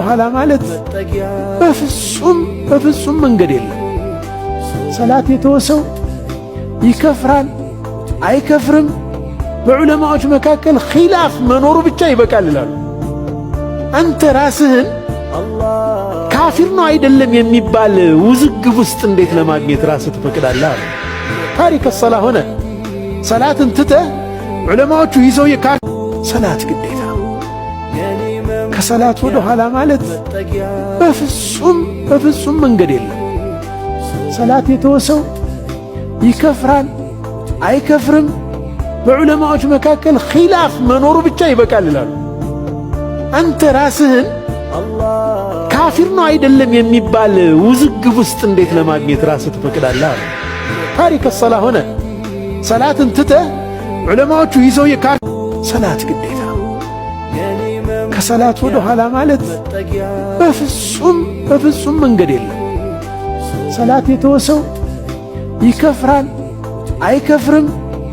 ኋላ ማለት በፍጹም በፍጹም መንገድ የለም። ሰላት የተወ ሰው ይከፍራል አይከፍርም፣ በዑለማዎች መካከል ኺላፍ መኖሩ ብቻ ይበቃል ይላሉ። አንተ ራስህን ካፊር ነው አይደለም የሚባል ውዝግብ ውስጥ እንዴት ለማግኘት ራስህ ትፈቅዳለህ? አሉ። تارك الصلاة ሆነ ሰላትን ትተህ ዑለማዎቹ ይህ ሰውዬ ሰላት ግዴታ። ከሰላት ወደ ኋላ ማለት በፍጹም በፍጹም መንገድ የለም። ሰላት የተወ ሰው ይከፍራል አይከፍርም፣ በዑለማዎች መካከል ኺላፍ መኖሩ ብቻ ይበቃል ይላሉ። አንተ ራስህን ካፊር ነው አይደለም የሚባል ውዝግብ ውስጥ እንዴት ለማግኘት ራስህ ትፈቅዳለህ? አሉ። تارك الصلاة ሆነ ሰላትን ትተህ ዑለማዎቹ ይህ ሰውዬ ሰላት ግዴታ። ከሰላት ወደ ኋላ ማለት በፍጹም በፍጹም መንገድ የለም። ሰላት የተወ ሰው ይከፍራል አይከፍርም፣